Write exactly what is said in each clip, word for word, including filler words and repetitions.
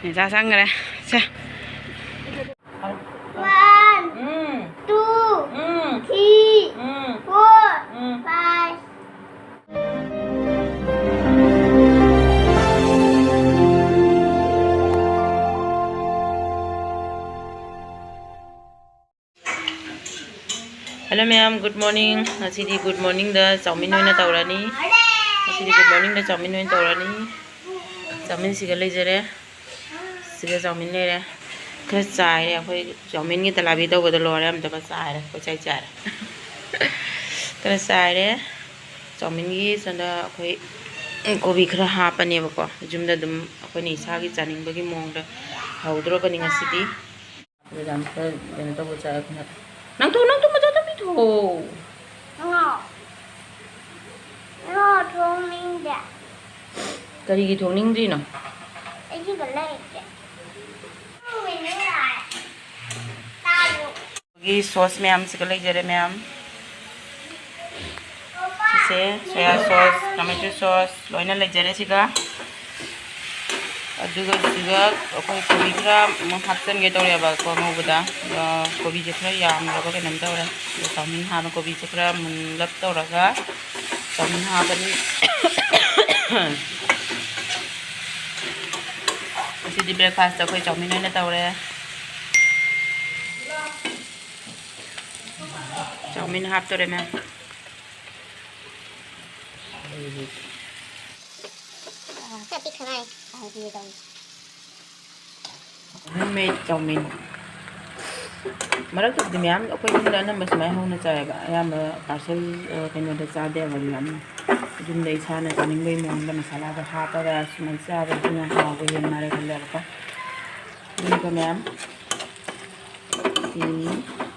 ꯅꯦꯆꯥ ꯆꯪꯈ꯭ꯔꯦ꯫ ꯁꯦ꯫ One, ꯎꯝ꯫ Two, ꯎꯝ꯫ Three, ꯎꯝ꯫ Four, ꯎꯝ꯫ Five. Hello ꯃꯌꯥꯝ, good morning꯫ ꯉꯁꯤꯗꯤ good morningꯗ ꯆꯧꯃꯤꯟ ꯑꯣꯏꯅ ꯇꯧꯔꯅꯤ꯫ ꯉꯁꯤꯗꯤ good morningꯗ ꯆꯧꯃꯤꯟ ꯑꯣꯏꯅ ꯇꯧꯔꯅꯤ꯫ ꯆꯧꯃꯤꯟꯁꯤꯒ ꯂꯩꯖꯔꯦ꯫ ꯁꯤꯒ ꯆꯧꯃꯤꯟ ꯂꯩꯔꯦ꯫ ꯈꯔ ꯆꯥꯏꯔꯦ ꯑꯩꯈꯣꯏ꯫ ꯆꯧꯃꯤꯟꯒꯤ ꯇꯂꯥꯕꯤ ꯇꯧꯕꯗ ꯂꯣꯏꯔꯦ꯫ ꯑꯝꯇꯒ ꯆꯥꯏꯔꯦ꯫ ꯀꯣꯏꯆꯥꯏ ꯆꯥꯏꯔꯦ꯫ ꯈꯔ ꯆꯥꯏꯔꯦ꯫ ꯆꯧꯃꯤꯟꯒꯤ ꯁꯣꯝꯗ ꯑꯩꯈꯣꯏ ꯀꯣꯕꯤ ꯈꯔ ꯍꯥꯞꯄꯅꯦꯕꯀꯣ꯫ ꯌꯨꯝꯗ ꯑꯗꯨꯝ ꯑꯩꯈꯣꯏꯅ ꯏꯁꯥꯒꯤ ꯆꯥꯅꯤꯡꯕꯒꯤ ꯃꯑꯣꯡꯗ ꯍꯧꯗ꯭ꯔꯣꯕꯅꯤ ꯉꯁꯤꯗꯤ꯫ ꯑꯗꯨꯗ ꯌꯥꯝ ꯈꯔ ꯀꯩꯅꯣ ꯇꯧꯕ ꯆꯥꯏ ꯑꯩꯈꯣꯏꯅ꯫ ꯅꯪ ꯊꯣꯛ, ꯅꯪ ꯊꯣꯛ, ꯃꯆꯥ ꯇꯞꯄꯤ ꯊꯣꯛ꯫ ꯉꯥ꯫ ꯉꯥ ꯊꯣꯡꯅꯤꯡꯗꯦ꯫ ꯀꯔꯤꯒꯤ ꯊꯣꯡꯅꯤꯡꯗ꯭ꯔꯤꯅꯣ? ꯑꯩꯒꯤꯗ ꯂꯩꯇꯦ꯫ ꯇꯥꯕ꯭ꯔꯣ? ꯒꯤ ꯁꯣꯁ ꯃꯌꯥꯝꯁꯤꯒ ꯂꯩꯖꯔꯦ ꯃꯌꯥꯝ꯫ ꯁꯤꯁꯦ ꯁꯣꯌꯥ ꯁꯣꯁ, ꯇꯣꯃꯦꯇꯣ ꯁꯣꯁ ꯂꯣꯏꯅ ꯂꯩꯖꯔꯦ ꯁꯤꯒ꯫ ꯑꯗꯨꯒ ꯁꯤꯒ ꯑꯩꯈꯣꯏ ꯀꯣꯕꯤ ꯈꯔ ꯑꯃꯨꯛ ꯍꯥꯞꯆꯤꯟꯒꯦ ꯇꯧꯔꯦꯕꯀꯣ ꯉꯧꯕꯗ꯫ ꯑ, ꯀꯣꯕꯤꯁꯦ ꯈꯔ ꯌꯥꯝꯈ꯭ꯔꯕ ꯀꯩꯅꯣꯝ ꯇꯧꯔꯦ꯫ ꯑꯗꯣ ꯆꯧꯃꯤꯟ ꯍꯥꯞꯄ ꯀꯣꯕꯤꯁꯦ ꯈꯔ ꯃꯨꯟꯂꯞ ꯇꯧꯔꯒ ꯆꯧꯃꯤꯟ ꯍꯥꯞꯄꯅꯤ꯫ ꯉꯁꯤꯗꯤ breakfastꯇ ꯑꯩꯈꯣꯏ ꯆꯧꯃꯤꯟ ꯑꯣꯏꯅ ꯇꯧꯔꯦ꯫ ꯆꯧꯃꯤꯟ ꯍꯥꯞꯇꯣꯔꯦ ꯃꯌꯥꯝ꯫ ꯈꯔ ꯄꯤꯛꯈ꯭ꯔꯦ ꯃꯥꯏ ꯍꯥꯏꯕꯤꯒꯦ ꯇꯧꯅꯤ꯫ Homemade ꯆꯧꯃꯤꯟ꯫ ꯃꯔꯛꯇꯕꯨꯗꯤ ꯃꯌꯥꯝ ꯑꯩꯈꯣꯏ ꯌꯨꯝꯗ ꯑꯅꯝꯕ ꯁꯨꯃꯥꯏꯅ ꯍꯧꯅ ꯆꯥꯏꯌꯦꯕ꯫ ꯑꯌꯥꯝꯕ parcel, ꯑ, ꯀꯩꯅꯣꯗ ꯆꯥꯗꯦꯕ ꯃꯌꯥꯝ꯫ ꯌꯨꯝꯗ ꯏꯁꯥꯅ ꯆꯥꯅꯤꯡꯕꯒꯤ ꯃꯑꯣꯡꯗ ꯃꯁꯥꯂꯥꯗꯣ ꯍꯥꯞꯄꯒ ꯁꯨꯃꯥꯏꯅ ꯆꯥꯕꯗꯨꯅ ꯍꯥꯎꯕ ꯍꯦꯟꯅ ꯃꯥꯜꯂꯦ ꯈꯜꯂꯦꯕꯀꯣ꯫ ꯑꯗꯨꯒ ꯃꯌꯥꯝ ꯁꯤꯅꯤ꯫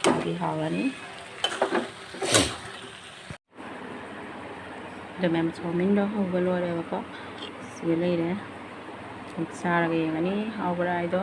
ꯍꯥꯎꯗꯤ ꯍꯥꯎꯔꯅꯤ꯫ ꯑꯗꯣ ꯃꯌꯥꯝ, ꯆꯧꯃꯤꯟꯗꯣ ꯍꯧꯕ ꯂꯣꯏꯔꯦꯕꯀꯣ꯫ ꯁꯤꯗ ꯂꯩꯔꯦ꯫ ꯆꯥꯔꯒ ꯌꯦꯡꯉꯅꯤ ꯍꯥꯎꯕ꯭ꯔꯥ ꯍꯥꯏꯗꯣ꯫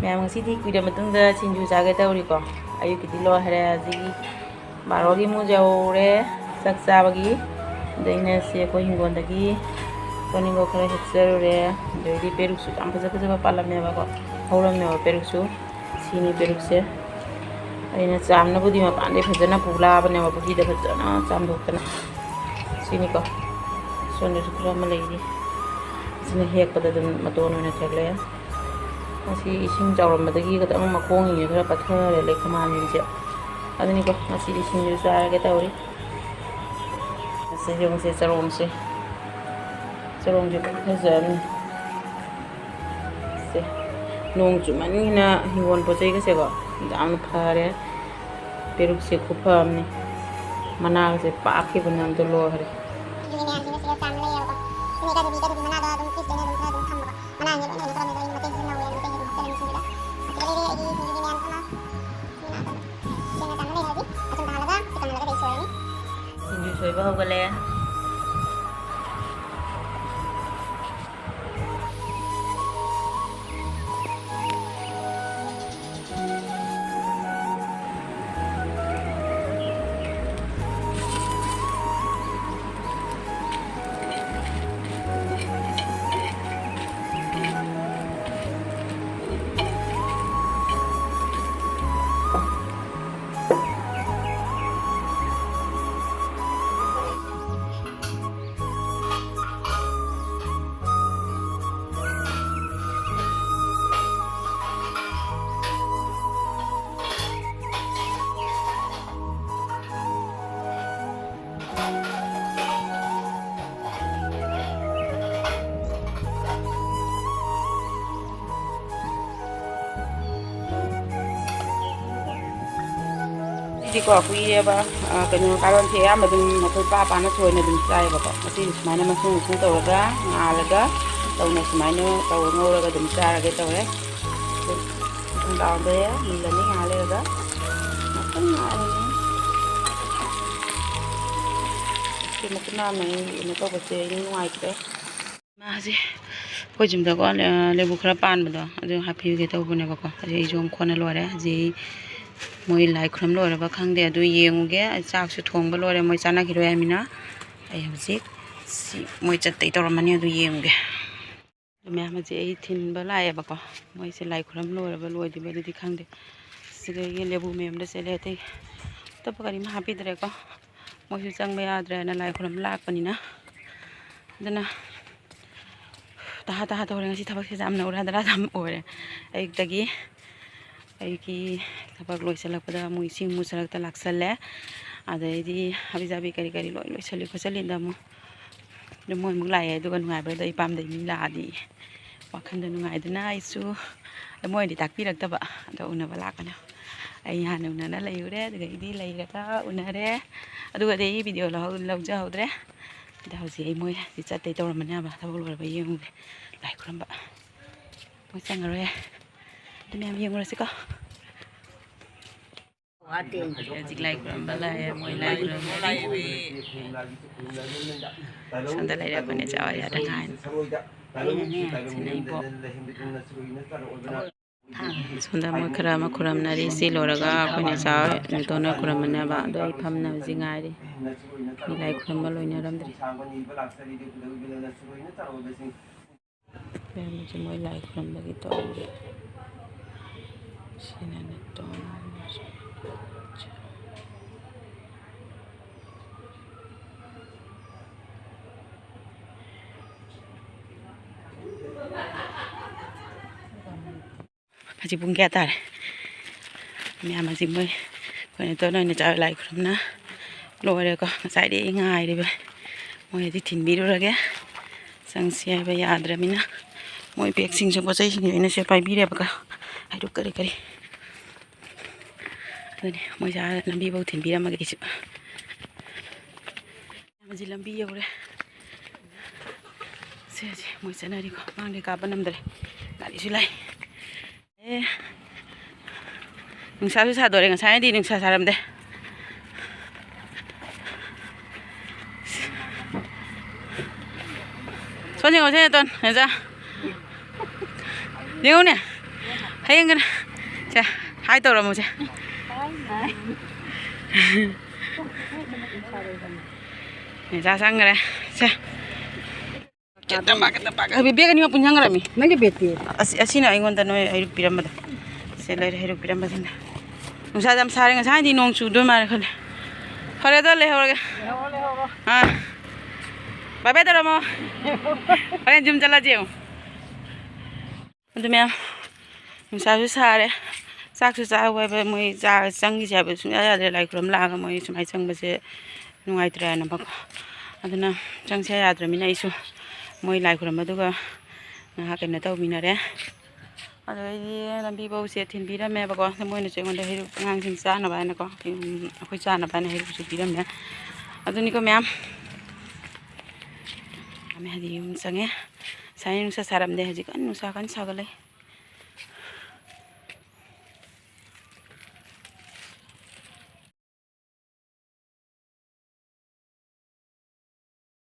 ꯃꯌꯥꯝ, ꯉꯁꯤꯗꯤ ꯀꯨꯏꯔ ꯃꯇꯨꯡꯗ ꯁꯤꯡꯖꯨ ꯆꯥꯒꯦ ꯇꯧꯔꯤꯀꯣ꯫ ꯑꯌꯨꯛꯀꯤꯗꯤ ꯂꯣꯏꯈꯔꯦ, ꯍꯧꯖꯤꯛꯀꯤ ꯕꯥꯔꯣꯒꯤ ꯑꯃꯨꯛ ꯌꯧꯔꯦ ꯆꯥꯛ ꯆꯥꯕꯒꯤ꯫ ꯑꯗꯩꯅ ꯁꯤ ꯑꯩꯈꯣꯏ ꯍꯤꯡꯒꯣꯜꯗꯒꯤ ꯇꯣꯅꯤꯡꯈꯣꯛ ꯈꯔ ꯍꯦꯛꯆꯔꯨꯔꯦ꯫ ꯑꯗꯩꯗꯤ ꯄꯦꯔꯨꯛꯁꯨ ꯌꯥꯝ ꯐꯖ ꯐꯖꯕ ꯄꯥꯜꯂꯝꯃꯦꯕꯀꯣ, ꯍꯧꯔꯝꯃꯦꯕ ꯄꯦꯔꯨꯛꯁꯨ꯫ ꯁꯤꯅꯤ ꯄꯦꯔꯨꯛꯁꯦ꯫ ꯑꯩꯅ ꯆꯥꯝꯅꯕꯨꯗꯤ ꯃꯄꯥꯟꯗꯩ ꯐꯖꯅ ꯄꯨꯂꯥꯕꯅꯦꯕ, ꯄꯨꯈ꯭ꯔꯤꯗ ꯐꯖꯅ ꯆꯥꯝꯊꯣꯛꯇꯅ꯫ ꯁꯤꯅꯤꯀꯣ꯫ ꯁꯣꯝꯗꯁꯨ ꯈꯔ ꯑꯃ ꯂꯩꯔꯤ꯫ ꯁꯤꯅ ꯍꯦꯛꯄꯗ ꯑꯗꯨꯝ ꯃꯇꯣꯟ ꯑꯣꯏꯅ ꯊꯦꯛꯂꯛꯑꯦ꯫ ꯉꯁꯤ ꯏꯁꯤꯡ ꯆꯥꯎꯔꯝꯕꯗꯒꯤ ꯈꯤꯇꯪ ꯃꯈꯣꯡꯁꯤꯡꯁꯦ ꯈꯔ ꯄꯠꯊꯔꯦ, ꯂꯩꯈꯣꯝ ꯃꯥꯟꯕꯤꯁꯦ꯫ ꯑꯗꯨꯅꯤꯀꯣ, ꯉꯁꯤꯗꯤ ꯁꯤꯡꯖꯨ ꯆꯥꯔꯒꯦ ꯇꯧꯔꯤ꯫ ꯉꯁꯤ ꯌꯦꯡꯉꯨꯁꯦ, ꯆꯔꯣꯡꯁꯦ꯫ ꯆꯔꯣꯡꯁꯦ ꯐꯖꯕꯅꯤ꯫ ꯁꯦ, ꯅꯣꯡ ꯆꯨꯃꯟꯒꯤꯅ ꯍꯤꯡꯒꯣꯜ ꯄꯣꯠ ꯆꯩꯒꯁꯦꯀꯣ ꯌꯥꯝꯅ ꯐꯔꯦ꯫ ꯄꯦꯔꯨꯛꯁꯦ ꯈꯨꯐ ꯑꯃꯅꯤ꯫ ꯃꯅꯥꯒꯁꯦ ꯄꯥꯛꯈꯤꯕꯅ ꯑꯝꯇ ꯂꯣꯏꯈ꯭ꯔꯦ꯫ ꯑꯗꯨꯅꯦ ꯃꯌꯥꯝꯁꯤꯡꯁꯦ ꯁꯤꯗ ꯆꯥꯝꯃ ꯂꯩꯌꯦꯕꯀꯣ꯫ ꯁꯤꯅ ꯀꯥꯖꯨꯕꯤ, ꯀꯥꯖꯨꯕꯤ ꯃꯅꯥꯗꯣ ꯑꯗꯨꯝ ꯐ꯭ꯔꯤꯖꯇ ꯑꯩꯅ ꯑꯗꯨꯝ ꯈꯔ ꯑꯗꯨꯝ ꯊꯝꯕꯀꯣ꯫ ꯃꯅꯥꯁꯦ ꯂꯣꯏꯅ ꯀꯩꯅꯣ ꯇꯧꯔꯝꯃꯦ ꯑꯗꯣ ꯑꯩꯅ ꯃꯆꯩꯁꯤꯗ ꯂꯧꯔꯦ꯫ ꯃꯆꯩꯁꯦ ꯑꯗꯨꯝ ꯍꯥꯞꯆꯔꯅꯤ ꯁꯤꯁꯤꯗ꯫ ꯑꯁꯤꯗ ꯂꯩꯔꯦ ꯑꯩꯒꯤ ꯁꯤꯡꯖꯨꯒꯤ ꯃꯌꯥꯝ ꯄꯨꯝꯅꯃꯛ꯫ ꯁꯤꯅ ꯑꯗꯨꯝ ꯁꯦꯡꯅ ꯆꯥꯝꯃ ꯂꯩꯔꯦ ꯍꯧꯖꯤꯛ꯫ ꯑꯆꯨꯝꯕ ꯍꯥꯜꯂꯒ ꯆꯤꯀꯟ ꯍꯥꯜꯂꯒ ꯑꯗꯩ ꯁꯣꯏꯔꯅꯤ꯫ ꯁꯤꯡꯖꯨ ꯁꯣꯏꯕ ꯍꯧꯒꯠꯂꯦ꯫ ꯁꯤꯗꯤꯀꯣ ꯀꯨꯏꯔꯦꯕ, ꯑ, ꯀꯩꯅꯣ, ꯀꯥꯔꯣꯟꯁꯦ ꯑꯌꯥꯝꯕ ꯑꯗꯨꯝ ꯑꯩꯈꯣꯏ ꯄꯥ ꯄꯥꯅ ꯊꯣꯏꯅ ꯑꯗꯨꯝ ꯆꯥꯏꯌꯦꯕꯀꯣ꯫ ꯉꯁꯤꯗꯤ ꯁꯨꯃꯥꯏꯅ ꯃꯁꯨꯡ ꯃꯁꯨꯡ ꯇꯧꯔꯒ ꯉꯥꯜꯂꯒ ꯇꯧꯅ ꯁꯨꯃꯥꯏꯅ ꯇꯧꯔ ꯉꯧꯔꯒ ꯑꯗꯨꯝ ꯆꯥꯔꯒꯦ ꯇꯧꯔꯦ꯫ ꯑꯗꯨꯝ ꯊꯣꯡꯖꯥꯎꯗ ꯃꯨꯜꯂꯅꯤ ꯉꯥꯏꯍꯥꯛ ꯂꯩꯔꯒ꯫ ꯉꯥꯛꯇꯪ ꯉꯥꯏꯔꯅꯤ꯫ ꯁꯤ ꯃꯈꯨꯠ ꯅꯥꯝꯃ ꯑꯩ ꯀꯩꯅꯣ ꯇꯧꯕꯁꯦ ꯑꯩ ꯅꯨꯡꯉꯥꯏꯇ꯭ꯔꯦ꯫ ꯃꯥꯁꯦ ꯑꯩꯈꯣꯏ ꯌꯨꯝꯗꯀꯣ, ꯂꯦ-, ꯂꯦꯕꯨ ꯈꯔ ꯄꯥꯟꯕꯗꯣ, ꯑꯗꯨ ꯍꯥꯞꯄꯤꯒꯦ ꯇꯧꯕꯅꯦꯕꯀꯣ꯫ ꯑꯗꯨ ꯑꯩꯁꯨ ꯑꯃꯨꯛ ꯈꯣꯟꯅ ꯂꯣꯏꯔꯦ꯫ ꯍꯧꯖꯤꯛ ꯃꯣꯏ ꯂꯥꯏ ꯈꯨꯔꯨꯝ ꯂꯣꯏꯔꯕ ꯈꯪꯗꯦ, ꯑꯗꯨ ꯌꯦꯡꯉꯨꯒꯦ꯫ ꯑꯩ ꯆꯥꯛꯁꯨ ꯊꯣꯡꯕ ꯂꯣꯏꯔꯦ, ꯃꯣꯏ ꯆꯥꯅꯈꯤꯔꯣꯏ ꯍꯥꯏꯃꯤꯅ꯫ ꯑꯩ ꯍꯧꯖꯤꯛ ꯁꯤ ꯃꯣꯏ ꯆꯠꯇꯩ ꯇꯧꯔꯝꯃꯅꯤ, ꯑꯗꯨ ꯌꯦꯡꯉꯨꯒꯦ꯫ ꯑꯗꯨ ꯃꯌꯥꯝ ꯍꯧꯖꯤꯛ ꯑꯩ ꯊꯤꯟꯕ ꯂꯥꯛꯑꯦꯕꯀꯣ꯫ ꯃꯣꯏꯁꯦ ꯂꯥꯏ ꯈꯨꯔꯨꯝ ꯂꯣꯏꯔꯕ ꯂꯣꯏꯗ꯭ꯔꯤꯕ ꯑꯗꯨꯗꯤ ꯈꯪꯗꯦ꯫ ꯁꯤꯗꯒꯤ ꯂꯦꯕꯨ ꯃꯌꯨꯝꯗ ꯆꯦꯜꯂꯦ, ꯑꯇꯩ ꯑꯇꯣꯞꯄ ꯀꯔꯤꯝ ꯍꯥꯞꯄꯤꯗ꯭ꯔꯦꯀꯣ꯫ ꯃꯣꯏꯁꯨ ꯆꯪꯕ ꯌꯥꯗ꯭ꯔꯦꯅ ꯂꯥꯏ ꯈꯨꯔꯨꯝ ꯂꯥꯛꯄꯅꯤꯅ꯫ ꯑꯗꯨꯅ ꯇꯍꯥ ꯇꯍꯥ ꯇꯧꯔꯦ ꯉꯁꯤ ꯊꯕꯛꯁꯦ, ꯌꯥꯝꯅ ꯎꯔꯥ ꯗꯔꯥ ꯌꯥꯝ ꯑꯣꯏꯔꯦ꯫ ꯑꯌꯨꯛꯇꯒꯤ ꯑꯩꯒꯤ ꯊꯕꯛ ꯂꯣꯏꯁꯤꯜꯂꯛꯄꯗ ꯑꯃꯨꯛ ꯏꯁꯤꯡ ꯑꯃꯨꯛ ꯁꯔꯛꯇ ꯂꯥꯛꯁꯜꯂꯦ꯫ ꯑꯗꯩꯗꯤ ꯍꯥꯕꯤ ꯖꯥꯕꯤ ꯀꯔꯤ ꯀꯔꯤ ꯂꯣꯏ ꯂꯣꯏꯁꯜꯂꯤ ꯈꯣꯠꯆꯜꯂꯤꯗ ꯑꯃꯨꯛ꯫ ꯑꯗꯨ ꯃꯣꯏ ꯑꯃꯨꯛ ꯂꯥꯛꯑꯦ, ꯑꯗꯨꯒ ꯅꯨꯡꯉꯥꯏꯕ꯭ꯔꯥ? ꯑꯗꯣ ꯑꯩ ꯄꯥꯝꯗꯩ ꯃꯤ ꯂꯥꯛꯑꯗꯤ ꯋꯥꯈꯜꯗꯣ ꯅꯨꯡꯉꯥꯏꯗꯅ꯫ ꯑꯩꯁꯨ, ꯑꯗꯣ ꯃꯣꯏꯅꯗꯤ ꯇꯥꯛꯄꯤꯔꯛꯇꯕ, ꯑꯗꯣ ꯎꯅꯕ ꯂꯥꯛꯄꯅꯦ꯫ ꯑꯩ ꯍꯥꯟꯅ ꯎꯅꯅ ꯂꯩꯔꯨꯔꯦ, ꯑꯗꯨꯗꯒꯤꯗꯤ ꯂꯩꯔꯒ ꯎꯅꯔꯦ꯫ ꯑꯗꯨꯒꯗꯤ ꯑꯩ ꯚꯤꯗꯤꯑꯣ ꯂꯧꯍꯧ-, ꯂꯧꯖꯍꯧꯗ꯭ꯔꯦ꯫ ꯑꯗ ꯍꯧꯖꯤꯛ ꯑꯩ ꯃꯣꯏ ꯍꯧꯖꯤꯛ ꯆꯠꯇꯩ ꯇꯧꯔꯝꯃꯅꯦꯕ, ꯊꯕꯛ ꯂꯣꯏꯔꯕ ꯌꯦꯡꯉꯨꯒꯦ꯫ ꯂꯥꯏ ꯈꯨꯔꯝꯕ꯫ ꯃꯣꯏ ꯆꯪꯉꯔꯣꯏ꯫ ꯑꯗꯨ ꯃꯌꯥꯝ ꯌꯦꯡꯉꯨꯔꯁꯤꯀꯣ꯫ ꯍꯧꯖꯤꯛ ꯂꯥꯏ ꯈꯨꯔꯝꯕ ꯂꯥꯛꯑꯦ, ꯃꯣꯏ ꯂꯥꯏ ꯈꯨꯔꯝꯕ꯫ ꯁꯣꯝꯗ ꯂꯩꯔꯦ ꯑꯩꯈꯣꯏꯅ ꯆꯥꯎ ꯌꯥꯗ ꯉꯥꯏꯅ꯫ ꯁꯤꯅ ꯏꯕꯣꯛ꯫ ꯁꯣꯝꯗ ꯃꯣꯏ ꯈꯔ ꯑꯃ ꯈꯨꯔꯝꯅꯔꯤ꯫ ꯁꯤ ꯂꯣꯏꯔꯒ ꯑꯩꯈꯣꯏꯅ ꯆꯥ ꯅꯤꯇꯣꯟꯅ ꯈꯨꯔꯝꯃꯅꯦꯕ꯫ ꯑꯗꯣ ꯑꯩ ꯐꯝꯅꯕꯁꯤ ꯉꯥꯏꯔꯤ꯫ ꯃꯤ ꯂꯥꯏ ꯈꯨꯔꯝꯕ ꯂꯣꯏꯅꯔꯝꯗ꯭ꯔꯤ꯫ ꯃꯌꯥꯝꯁꯦ ꯃꯣꯏ ꯂꯥꯏ ꯈꯨꯔꯝꯕꯒꯤ ꯇꯧꯔꯤ꯫ ꯁꯤꯅ ꯅꯤꯇꯣꯟ꯫ ꯍꯧꯖꯤꯛ ꯄꯨꯡ ꯀꯌꯥ ꯇꯥꯔꯦ? ꯃꯌꯥꯝ ꯍꯧꯖꯤꯛ ꯃꯣꯏ ꯑꯩꯈꯣꯏꯅ ꯇꯣꯟ ꯑꯣꯏꯅ ꯆꯥꯕ ꯂꯥꯏ ꯈꯨꯔꯨꯝꯅ ꯂꯣꯏꯔꯦꯀꯣ꯫ ꯉꯁꯥꯏꯗꯤ ꯑꯩ ꯉꯥꯏꯔꯤꯕ꯫ ꯃꯣꯏ ꯍꯧꯖꯤꯛ ꯊꯤꯟꯕꯤꯔꯨꯔꯒꯦ꯫ ꯆꯪꯁꯤ ꯍꯥꯏꯕ ꯌꯥꯗ꯭ꯔꯃꯤꯅ ꯃꯣꯏ ꯕꯦꯒꯁꯤꯡꯁꯦ, ꯄꯣꯠ ꯆꯩꯁꯤꯡꯁꯦ ꯑꯩꯅ ꯁꯦ ꯄꯥꯏꯕꯤꯔꯦꯕꯀꯣ꯫ ꯍꯥꯏꯗꯨꯛ ꯀꯔꯤ ꯀꯔꯤ꯫ ꯑꯗꯨꯅꯤ ꯃꯣꯏꯁꯦ ꯑꯥ ꯂꯝꯕꯤꯐꯥꯎ ꯊꯤꯟꯕꯤꯔꯝꯃꯒꯦ ꯑꯩꯁꯨ꯫ ꯍꯧꯖꯤꯛ ꯂꯝꯕꯤ ꯌꯧꯔꯦ꯫ ꯁꯦ, ꯁꯦ, ꯃꯣꯏ ꯆꯠꯅꯔꯤꯀꯣ꯫ ꯃꯥꯡꯗꯩ ꯀꯥꯞꯄ ꯅꯝꯗ꯭ꯔꯦ꯫ ꯒꯥꯔꯤꯁꯨ ꯂꯥꯛꯏ꯫ ꯑꯦ, ꯅꯨꯡꯁꯥꯁꯨ ꯁꯥꯗꯣꯔꯦ꯫ ꯉꯁꯥꯏꯅꯗꯤ ꯅꯨꯡꯁꯥ ꯁꯥꯔꯝꯗꯦ꯫ ꯁꯣꯝ ꯌꯦꯡꯉꯣꯁꯦ, ꯅꯦꯇꯣꯟ, ꯅꯦꯆꯥ꯫ ꯌꯦꯡꯉꯨꯅꯦ, ꯍꯌꯦꯡꯒꯅ꯫ ꯁꯦ, ꯍꯥꯏ ꯇꯧꯔꯝꯃꯨꯁꯦ꯫ ꯅꯦꯆꯥ ꯆꯪꯈ꯭ꯔꯦ꯫ ꯁꯦ꯫ ꯈꯤꯇꯪ ꯄꯥꯛ, ꯈꯤꯇꯪ ꯄꯥꯛ꯫ ꯕꯦꯒ ꯑꯅꯤꯃꯛ ꯄꯨꯟꯁꯤꯟꯈ꯭ꯔꯃꯤ꯫ ꯅꯪꯒꯤ ꯕꯦꯒꯇꯤ? ꯑꯁꯤ, ꯑꯁꯤꯅ ꯑꯩꯉꯣꯟꯗ ꯅꯣꯏ ꯍꯩꯔꯨꯛ ꯄꯤꯔꯝꯕꯗꯣ꯫ ꯁꯦ ꯂꯩꯔꯦ, ꯍꯩꯔꯨꯛ ꯄꯤꯔꯝꯕꯁꯤꯡꯗ꯫ ꯅꯨꯡꯁꯥ ꯌꯥꯝ ꯁꯥꯔꯦ, ꯉꯁꯥꯏꯗꯤ ꯅꯣꯡ ꯆꯨꯗꯣꯏ ꯃꯥꯜꯂꯦ ꯈꯜꯂꯦ꯫ ꯐꯔꯦ, ꯑꯗꯣ ꯂꯩꯍꯧꯔꯒꯦ꯫ ꯑꯥ꯫ ꯕꯥꯏ ꯕꯥꯏ ꯇꯧꯔꯝꯃꯣ꯫ ꯍꯣꯔꯦꯟ ꯌꯨꯝ ꯆꯠꯂꯁꯤ ꯌꯦꯡꯉꯣ꯫ ꯑꯗꯨ ꯃꯌꯥꯝ ꯅꯨꯡꯁꯥꯁꯨ ꯁꯥꯔꯦ, ꯆꯥꯛꯁꯨ ꯆꯥꯕ ꯍꯥꯏꯕ, ꯃꯣꯏ ꯆꯥ ꯆꯪꯈꯤꯁꯦ ꯍꯥꯏꯕ ꯁꯨꯡꯌꯥ ꯌꯥꯗ꯭ꯔꯦ꯫ ꯂꯥꯏ ꯈꯨꯔꯨꯝ ꯂꯥꯛꯑꯒ ꯃꯣꯏ ꯁꯨꯃꯥꯏꯅ ꯆꯪꯕꯁꯦ ꯅꯨꯡꯉꯥꯏꯇ꯭ꯔꯦꯅꯕꯀꯣ꯫ ꯑꯗꯨꯅ ꯆꯪꯁꯦ ꯌꯥꯗ꯭ꯔꯃꯤꯅ ꯑꯩꯁꯨ ꯃꯣꯏ ꯂꯥꯏ ꯈꯨꯔꯨꯝꯕꯗꯨꯒ ꯉꯥꯏꯍꯥꯛ ꯀꯩꯅꯣ ꯇꯧꯃꯤꯟꯅꯔꯦ꯫ ꯑꯗꯨꯗꯩꯗꯤ ꯂꯝꯕꯤ ꯐꯥꯎꯁꯦ ꯊꯤꯟꯕꯤꯔꯝꯃꯦꯕꯀꯣ꯫ ꯑꯗ ꯃꯣꯏꯅꯁꯨ ꯑꯩꯉꯣꯟꯗ ꯍꯩꯔꯨꯛ ꯑꯉꯥꯡꯁꯤꯡ ꯆꯥꯅꯕ ꯍꯥꯏꯅꯀꯣ, ꯑꯩꯈꯣꯏ ꯆꯥꯅꯕ ꯍꯥꯏꯅ ꯍꯩꯔꯨꯛꯁꯨ ꯄꯤꯔꯝꯃꯦ꯫ ꯑꯗꯨꯅꯤꯀꯣ ꯃꯌꯥꯝ꯫ ꯌꯥꯝꯃꯦ ꯍꯥꯏꯗꯤ ꯌꯨꯝ ꯆꯪꯉꯦ꯫ ꯉꯁꯥꯏ ꯅꯨꯡꯁꯥ ꯁꯥꯔꯝꯗꯦ, ꯍꯧꯖꯤꯛ ꯀꯟꯅ ꯅꯨꯡꯁꯥ ꯀꯟꯅ ꯁꯥꯒꯠꯂꯛꯏ꯫